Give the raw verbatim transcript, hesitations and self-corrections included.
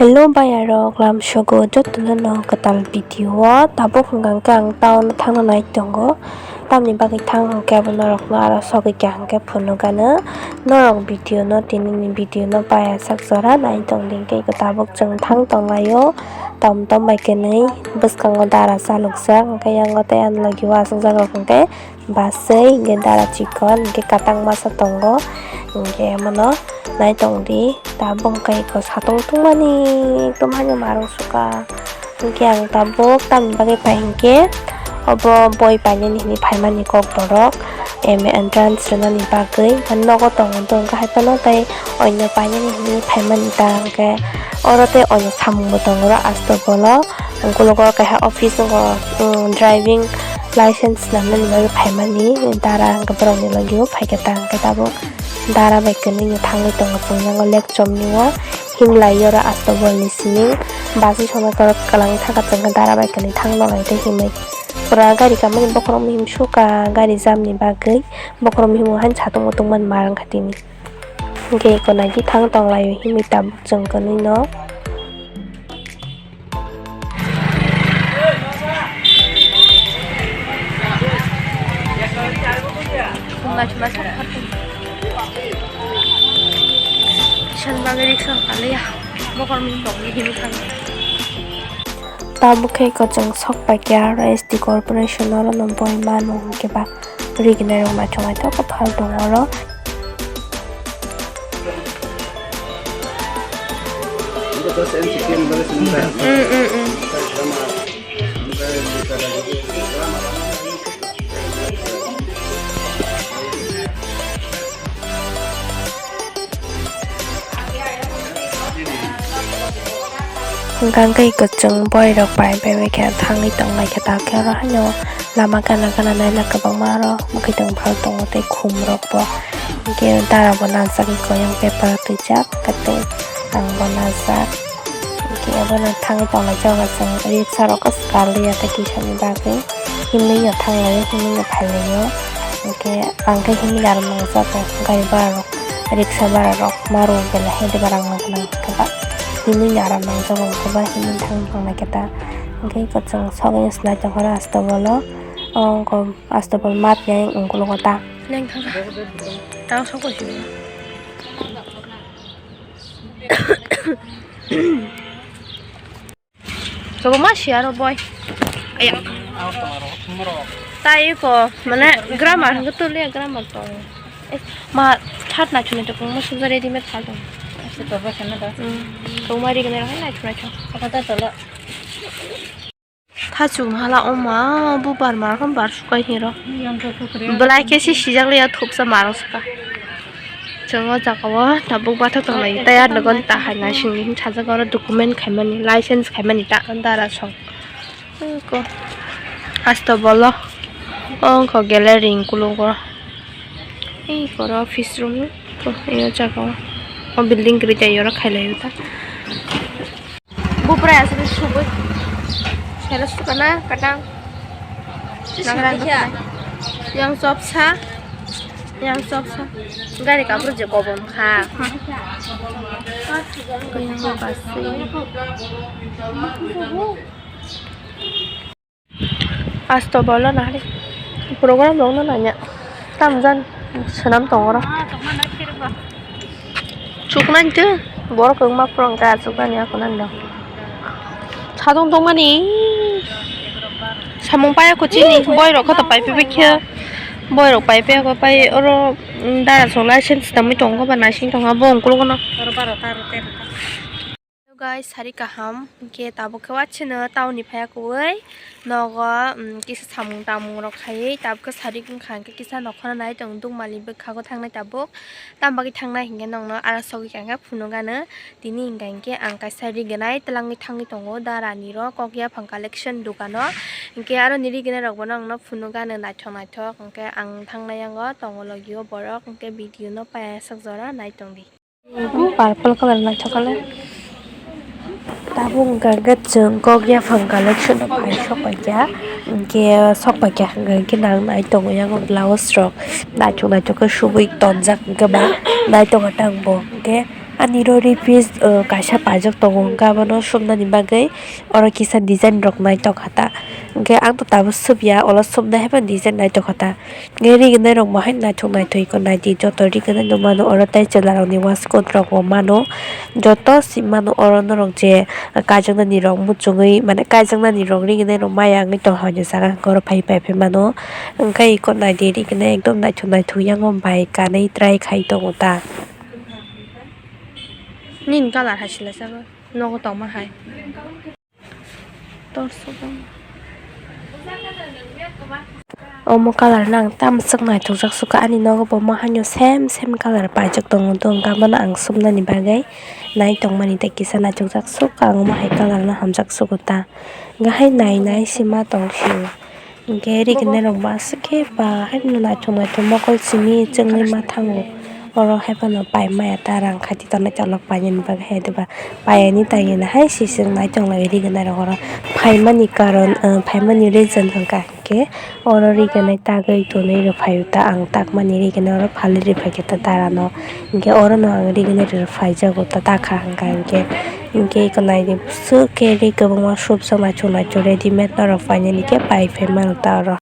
Hello bayarok, lamsogo jotono no kwtal video o. Tabuk hwnkha khe ang town thangna nai tongo, tamni bagwi thang hwnkhe abo norokno aro sogwi kha hwnkhe phunukgano norok video no, tinini video no paiya sak jora nai tongdi. Hwnkhe tabuk chwng thang tonglaio, tom tom bai kwnwi bwskango dara chalokjak, hwnkhe yango tei ani logi o aswkjak rok hwnkhe baswi, hwnkhe dara chikon, hwnkhe kwtang masa tongo, hwnkhe omono nai tongdi. Tabuk hwnkhe eko satung tungmani ekdom haino marung sukha. Hwnkhe ang tabuk tamni bagwi phai hwnkhe obo boi painani hinwi phaimani kokborok, M A entrance rwnani bagwi. Mane nogo tongo, hwnkhe haiphano tei onyo painani hinwi phaimani ta hwnkhe oro tei onyo samungbo tongo oro Astobolo. Ukulukgo kaisa office wngo, um, driving license swnamnani bagwi phaimani dara hwnkhe borokni logio phaikha ta hwnkhe tabuk dara bai kwnwi thangwi tongo chwng yango lake chomni o himlai oro Astobolni simi bus songwi kwlangwi thangkha chwng khe dara bai kwnwi thang nang lai tei himwi pura gari kamani bokhorok mihim sukha gari jamni bagwi bokhorok mihimo haino satung mutung mani ma wngkha tini hwnkhe eko naidi thang tonglaio himwi tabuk chwng kwnwi no. Chwng naithok naithok kha tong. Kisa ni bagwi riksa rok kaliya. Bokhorok mihim tongo, himwi thangwi. Tabuk khe eko chwng sok paikha aro S T corporation oro no boi mano hwnkhe ba. Rignai rok naithok naithok khe phal tongo oro. Mm, mm, mm. Hwnkhe kwchwng boirok pai pai bai khe thangwi tonglaikha, takhe oro haino lama gana gana naina kwbangma aro mwkhwtwng phal tongo tei khumrokbo. Hwnkhe darabo najagwi koyang paper twijak tei angbo najak. Hwnkhe abono thangwi tonglaijak chwng riksa rokhe swkang liya tei kisani bagwi. Himwi no thang laio, himwi no phai laio. Hwnkhe ang khe himwi aro nangjago gari bara rok, riksa bara rok ma rw belai hai de barang nang nang khe ba himwi no aro nangjago hwnkhe ba himwi thang thang lai khe ta. Hwnkhe kwchwng sogwi swlai tongkha oro Astobolo, o wngkha Astobol mat ni ayang ukulok o ta. Leng thang kha. Tang sok bai sini. Kwbangma si aro boi. Aya. Tai ko mane grammar hwnkhe tuli grammar to. Eh, ma third na chuni to kwbangma subject ready made phal tong. Hmm. Kwbangma ready made hai na chuna chong. Tha chum hala oma bubar mar khon bar sukai hero. Belai khe si sijak liya thupsa maro suka. Chwng o jaga o tabuk bathak tonglai tei ah nogo ta hai naising ni sajak oro document khaimani license khaimani ta dara song. Ko Astobolo o wngkha gallery ukulok o. Ei koro office room o jaga o building kwrwi tai oro khailai o ta. Bupra aswk subui. Selo sukana katang. Nagra nuknai. Yang chopsa. Yang chopsa. Gari kapur je kobom kha. Yang basi. Astobolo nahari program rok no nanya tamjan swnam tongoro chuknai tei borok wngma phuru hwnkhe achuknani akhunani no satung tongmani samung paya kho chini boy rok kho to paipai khe boy rok paipai kho pai oro dara song license tamwi tongkha ba naising tongkha bo ungkulukgo no. Hello guys, sari kaham. Hwnkhe tabuk khe wachino town ni phaiya kuwi nogo, um, kisa samung tamung rok khaiwi tabuk khe sari wngkha hwnkhe kisa nokhorno nai tongo dukmali bwkhago thangnai tabuk. Tam bagwi thangnai hwnkhe nokno aro sogwi kha hwnkhe phunukgano tini hwnkha hwnkhe ang kaisa rignai twlangwi thangwi tongo darani ro kok yaphang collection dukano. Hwnkhe aro ni rignai rokbo nokno phunukgano naithok naithok hwnkhe ang thangnai yango tongo logio borok hwnkhe video no paiya sak jora nai tongdi. Purple colour naithok khe tabuk hwnkha hwnkhe chwng kok yaphang collection rok phai sok paikha hwnkhe sok paikha hwnkha hwnkhe nang nai tongo yang blouse rok naithok naithok khe subui tonjak hwnkhe ba nai tongo tang bo hwnkhe Ani ro ri piece, uh, kaisa paijak tongo, hwnkhe abono sumnani bagwi oro kisa design rok naithok kha ta. Hwnkhe ang to tabuk subya, olo sumnai hai phano design naithok kha ta. Hwnkhe rignai rok bo hai naithok naithok iko naidi, joto rignai no mano oro tei chwla rokni waistcoat rok bo mano, joto si mano oro norok je kaijaknani rok muchungwi, mane kaijaknani rok rignai rok maya wngwi tongkha o jaga, hwnkhe oro phai phai phai mano. Hwnkhe iko naidi, rignai ekdom naithok naithok, yango bai kanwi try khai tongo ta. Nini colour hai sila sabo, nogo tongma hai. Omo colour no ang tamo swk naithokjak swkha, ani nogo bo ma haino same same colour paijak tongo, to hwnkhe abono ang sumnani bagwi nai tongmani tei kisa naithokjak swkha, ang omo hai colour no hamjak swkha ta. Hwnkhe hai nai nai se ma tong sio. Hwnkhe rignai rok bo aswk khe ba haino naithok naithok mokol simi chwngwi ma thango. Oro hai phano pai maya ta rang khati tongnai chalok painani bagwi hai diba. Paiani tangwi hai se chwng nai tonglai rignai rok oro. Phaimani karon, ah, phaimani reason hwnkha hwnkhe oro rignai tagwi tonwi rwphaio ta, ang takmani rignai oro phalwi rwphaikha ta darano. Hwnkhe orono ang rignai rwphaijago ta, takha hwnkha hwnkhe. Hwnkhe eko naidi bwswk khe ri kwbangma supsa naithok naithok readymade norok painani khe pai phai mano ta oro.